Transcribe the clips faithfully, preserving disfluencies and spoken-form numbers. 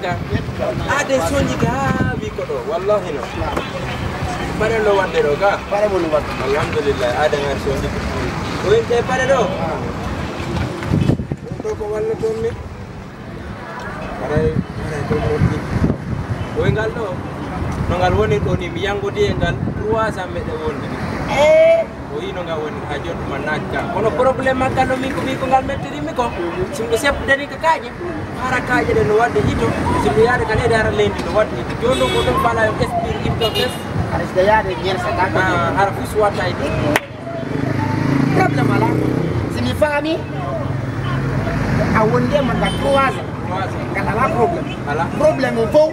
Aaden sonji ka haa wi ko ɗo, wallahi no. Pare no wadde ɗo ka? Pare mo no wadde. Alhamdulillah, aaden ari sonji. Ko en te pare ɗo? Ah. Ɗo ko walla toon mi. Haray, haray ko woni. Ko e ngal ɗo, no ngal woni ɗo ni, mi yangodi e ngal trois cents meɗe wondi ni. Eh. O yii no ngal woni, haa jooni ɗum a naati ka. Kono problème makka no min ko, min ko ngal mettirimmi ko, si miɗo seppudani ka kaaƴe, hara kaaƴe ɗe no waɗde hito, si miɗo yaade ka leydi hara leydi no waɗde hito. Jooni ɗum ko ɗum fala yo espiri hito fes. Hara si yaade ñeer sa ka ko. Ah, hara fus watta hito. Problème alaa. Si mi faami, a wondi e makka trois ans. Trois ans. Ngal alaa problème. Alaa. Problème on fof,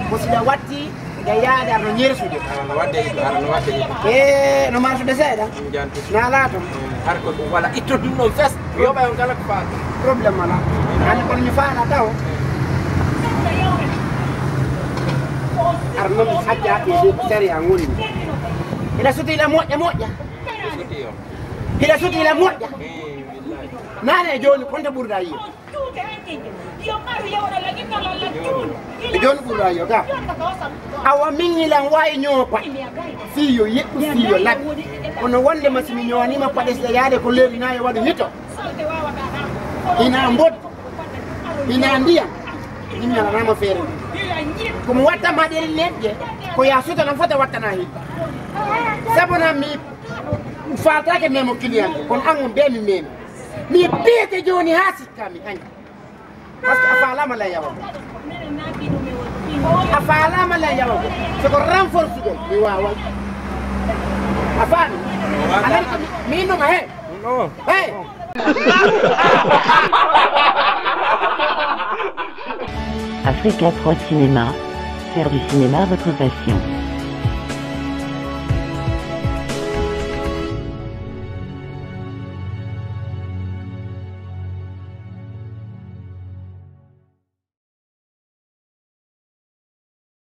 ko si ɗa watti, ɗa yaade aɗa ñersude. Aɗa waɗde hito, aɗa waɗde hito. E no marsude seeɗa. Ɗum janti. Na alaa toon. Har ko ɗum wala itto ɗum ɗon fes. Yoɓa on kala ko faati. Problème alaa. Ani kono mi faala taw. Ar non mi hajja ke de sariya ngoni. Ila suti ila moƴƴa moƴƴa. Suti yo. Hiɗa suti hiɗa moƴƴa. Naane e jooni, konta ɓurɗa yiyo? E jooni ɓurɗa yiyo, ga. Awa min hilan waawi ñoopa. Fii yo yeɗɗu, fii yo laɓi. Kono wonde ma si mi ñowanima paɗe si yaade ko leeri na e waɗu hito. Ina mbod. Ina ndiyam. Min mi alanama feere. Ko mi watta ma ɗeri leɗɗe. Ko ya suta no fota wattana himɓe. Sabu na mi Faataake memo client, kono an on bee mi memi. Mi biyete jooni haa sikka mi añi. Parce que a faalaama lan yawa ko. A faalaama lan yawa ko. So ko renforce ɗo, mi waaway. A faami? A nani ko mi, mi innoma he? No. He? Africa trois Cinéma, faire du cinéma votre passion.